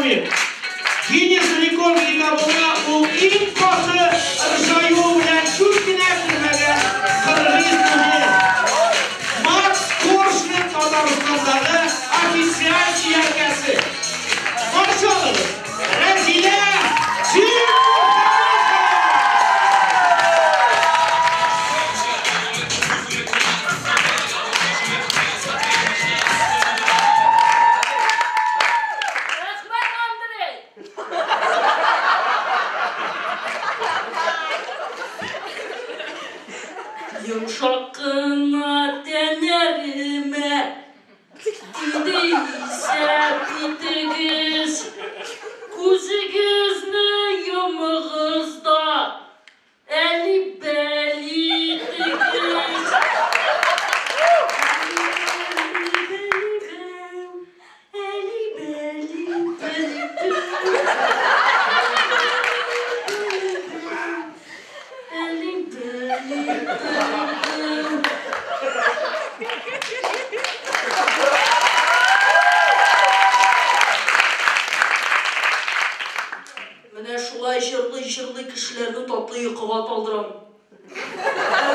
алмыйм. Гиннес рекорд китабына ул иң каты ыржаюы белән чүт кенә кермәгән кыргый студент. Макс Коржның Татарстандагы официаль сөяркәсе. Каршы алыгыз, Рәзилә Динмөхәммәтова! Рәхмәт, Андрей! Йомшак кына тәннәремә тиде исәп итегез, күзегезне йомыгыз да, әли-бәли итегез. Әли-бәли-бәли-бәү, әли-бәли-бәли-бәү, әли-бәли-бәли-бәү. Менә шулай җырлый-җырлый кешеләрне татлы йокыга талдырам. Ә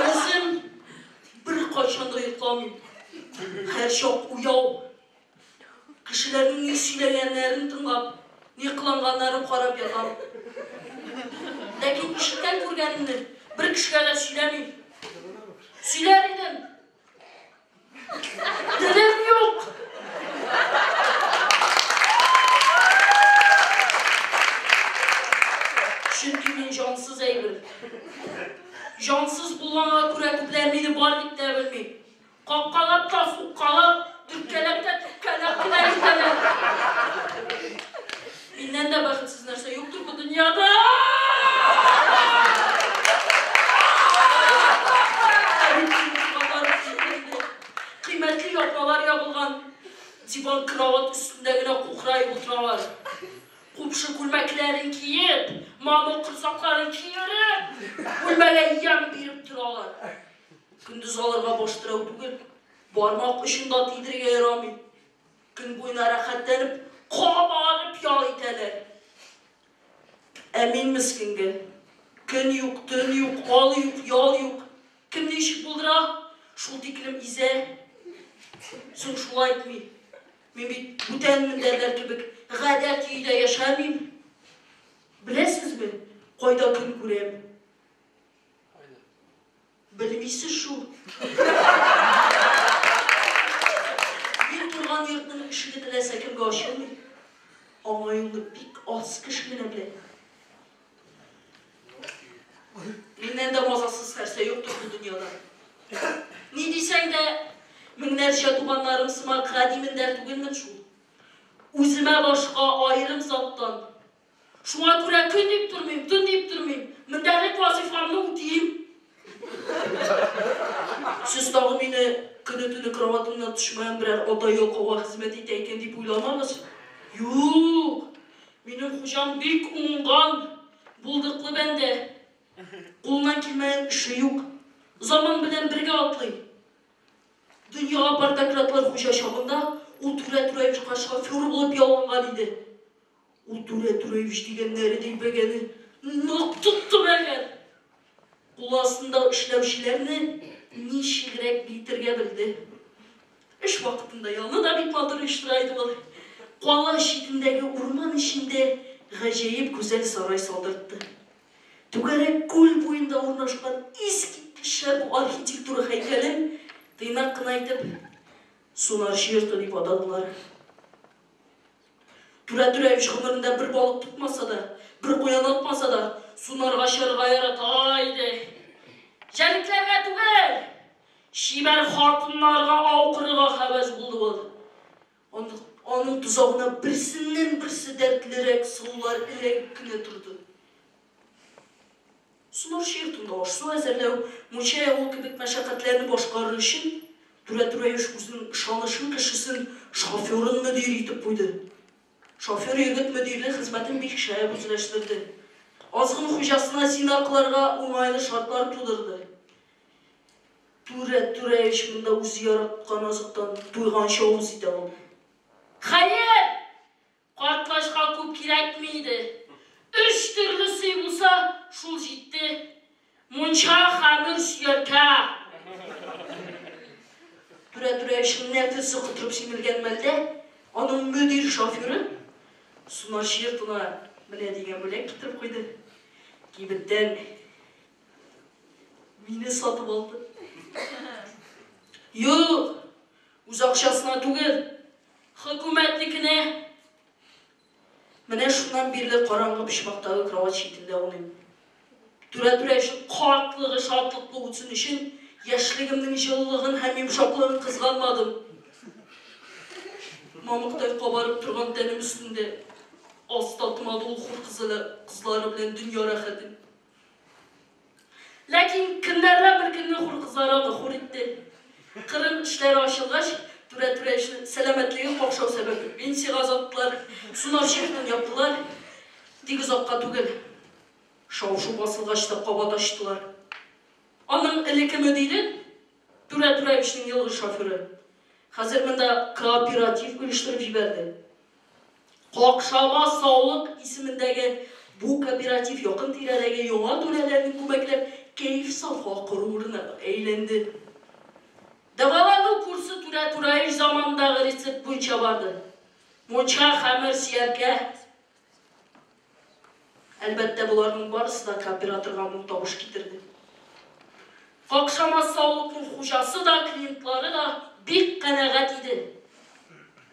үзем беркайчан да йокламыйм. Һәрчак уяу. Кешеләрнең ни сөйләгәннәрен тыңлап, ни кыланганнарын карап ятам. Ләкин ишеткән-күргәнемне бер кешегә дә сөйләмим. Сөйләр идем, Телем юк! Чөнки мин җансыз әйбер. Җансыз булганга күрә күпләр мине бар дип тә белми. Каккалап та, суккалап, төрткәләп тә, төрткәләп кенә йөртәләр. Миннән дә бәхетсез нәрсә юктыр бу дөньяда! Кыйммәтле япмалар ябылган диван кровать өстендә генә кукраеп утыралар. Купшы күлмәкләрен киеп, мамык корсакларын киереп, бүлмәгә ямь биреп торалар. Көндез аларга баш терәү түгел, бармак очын да тидерергә ярамый. Көн буена рәхәтләнеп, кабарып ял итәләр. Ә мин мескенгә көн юк, төн юк, ал юк, ял юк. Кем ничек булдыра, шул тиклем изә. Соң шулай итми. Мин бит бүтән мендәрләр кебек гадәти өйдә яшәмим. Беләсезме, кайда көн күрәм? Белмисез шул. Мин торган йортның ишеге теләсә кемгә ачылмый. Аңа юлны бик аз кеше генә белә. Миннән дә мазасыз нәрсә юктыр бу дөньяда. Ни дисәң дә, меңнәрчә туганнарым сымак гади мендәр түгелмен шул. Үземә башка аерым заттан Шуңа күрә көн дип тормыйм, төн дип тормыйм, мендәрлек вазыйфамны үтим. Сез тагы мине көне-төне кроватымнан төшмәгән берәр ата ялкауга хезмәт итә икән дип уйламагыз. Юк, минем хуҗам бик уңган, булдыклы бәндә. Кулыннан килмәгән эше юк. Заман белән бергә атлый. Дөньяга партократлар хуҗа чагында ул Түрә Түрәевичка шофер булып ялланган иде. Ул Түрә Түрәевич дигәннәре дилбегәне нык тотты мәгәр. Кул астында эшләүчеләрне ничегрәк биетергә белде. Эш вакытында ялны да бик матур оештыра иде ул. Кала читендәге урман эчендә гаҗәеп гүзәл сарай салдыртты. Түгәрәк күл буенда урнашкан искиткеч шәп архитектура һәйкәлен тыйнак кына итеп Сунарчы йорты дип атадылар. Түрә Түрәевич гомерендә бер балык тотмаса да, бер куян атмаса да, сунарга чыгарга ярата иде. Җәнлекләргә түгел, чибәр хатыннарга ау корырга һәвәс булды ул. Аның тозагына берсеннән-берсе дәртлерәк сылулар эләгеп кенә торды. Сунарчы йортында аш-су әзерләү, мунча ягу кебек мәшәкатьләрне башкарыр өчен, Түрә Түрәевич үзенең ышанычлы кешесен, шоферын мөдир итеп куйды. Шофер егет мөдирлек хезмәтен бик шәп үзләштерде. Азгын хуҗасына зина кылырга уңайлы шартлар тудырды. Түрә Түрәевич монда үзе яраткан азыктан туйганчы авыз итә алды. Хәер, картлачка күп. күп кирәкми иде. Өч төрле сый булса, шул җитте. Мунча, хәмер, сөяркә. Түрә-түрә эшнең нәфесе котырып симелгән мәлдә, аның мөдир шоферы сунарчы йортына менә дигән бүләк китереп куйды. Кибеттән мине сатып алды. Юк, үз акчасына түгел, хөкүмәтнекенә. Менә шуннан бирле караңгы почмактагы кровать читендә ауныйм. Түрә-түрә өчен картлыгы шатлыклы үтсен өчен яшьлегемнең җылылыгын һәм йомшаклыгын кызганмадым. Мамыктай кабарып торган тәнем өстендә аз татымады ул хур кызлары белән дөнья рәхәтен. Ләкин көннәрдән бер көнне хур кызлары аны хур итте. Кырын эшләре ачылгач, түрә-түрә эшне сәламәтлеген какшау сәбәпле пенсиягә озаттылар, сунарчы йортын яптылар. Тик озакка түгел. Шау-шу басылгач та кабат ачтылар. Аның элекке мөдире, Түрә Түрәевичның елгы шоферы, хәзер монда кооператив оештырып җибәрде. Какшама саулык исемендәге бу кооператив якын тирәдәге яңа түрәләрнең күмәкләп кәеф-сафа кору урынына әйләнде. Дәвалану курсы Түрә Тураевич заманындагы рецепт буенча барды. Мунча, хәмер, сөяркә. Әлбәттә, боларның барысы да кооператорга мул табыш китерде. Какшамас саулыкның хуҗасы да, клиентлары да бик канәгать иде.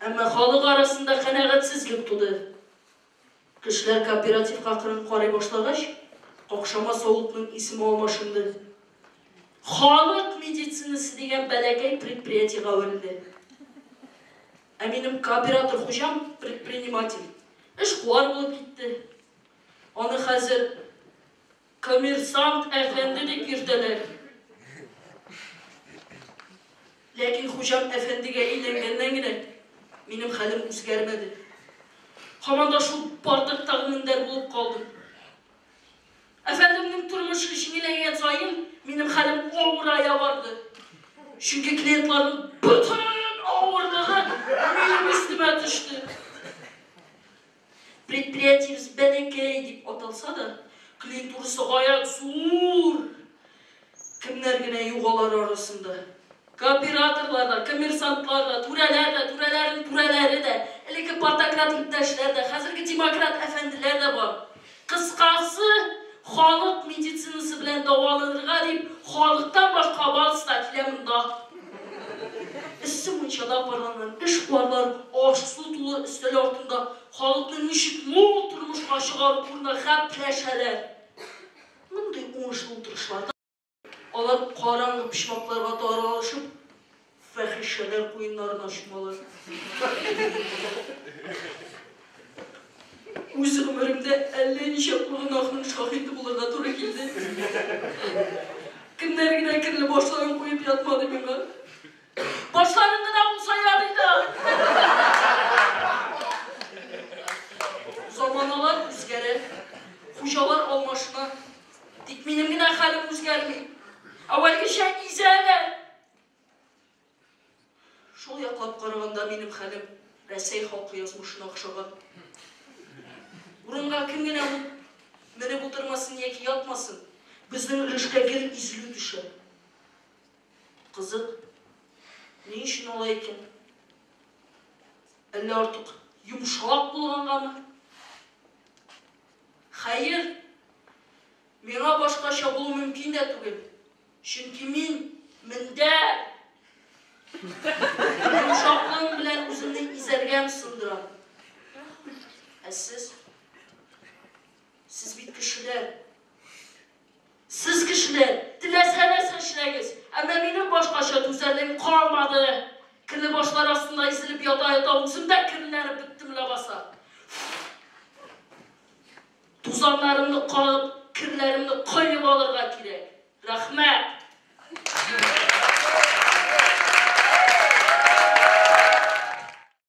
Әмма халык арасында канәгатьсезлек туды. Кешеләр кооперативка кырын карый башлагач, Какшамас саулыкның исеме алмашынды. Халык медицинасы дигән бәләкәй предприятиегә әверелде. Ә минем кооператор хуҗам предприниматель, эшкуар булып китте. Аны хәзер коммерсант әфәнде дип йөртәләр. Ләкин хуҗам әфәндегә әйләнгәннән генә минем хәлем үзгәрмәде. Һаман да шул бардактагы мендәр булып калдым. Әфәндемнең тормышы җиңеләйгән саен, минем хәлем авырая барды. Чөнки клиентларның бөтен авырлыгы минем өстемә төште. Предприятиебез бәләкәй дип аталса да, клиентурасы гаять зур. Кемнәр генә юк алар арасында. Кооператорлар да, коммерсантлар да, түрәләр дә, түрәләрнең түрәләре дә, элекке партократ иптәшләр дә, хәзерге демократ әфәнделәр дә бар. Кыскасы, халык медицинасы белән дәваланырга дип, халыктан башка барысы да килә монда. Эссе мунчада парланган эшкуарлар аш-су тулы өстәл артында халыкны ничек мул тормышка чыгару турында гәпләшәләр. Мондый уңышлы утырышларда алар караңгы почмакларга таралышып, фәхишәләр куеннарына чумалар. Үз гомеремдә әллә ничаклы гөнаһның шаһиты булырга туры килде. Кемнәр генә керле башларын куеп ятмады миңа. Башларың гына булса ярый да. Заманалар үзгәрә, хуҗалар алмашына. Тик минем генә хәлем үзгәрми. Әүвәлгечә изәләр. Шул яклап караганда минем хәлем Рәсәй халкы язмышына охшаган. Урынга кем генә менеп утырмасын яки ятмасын, безнең өлешкә гел изелү төшә. Кызык, ни өчен алай икән? Әллә артык йомшак булгангамы? Хәер, миңа башкача булу мөмкин дә түгел. Чөнки мин мендәр! Йомшаклыгым белән үземне изәргәм, сындырам. Ә сез? Сез бит кешеләр. Сез кешеләр, теләсә нәрсә эшләгез, әмма минем башкача түзәрлегем калмады. Керле башлар астында изелеп ята-ята үзем дә керлеләнеп беттем ләбаса. Тузаннарымны кагып, керләремне коеп алырга кирәк. Рәхмәт!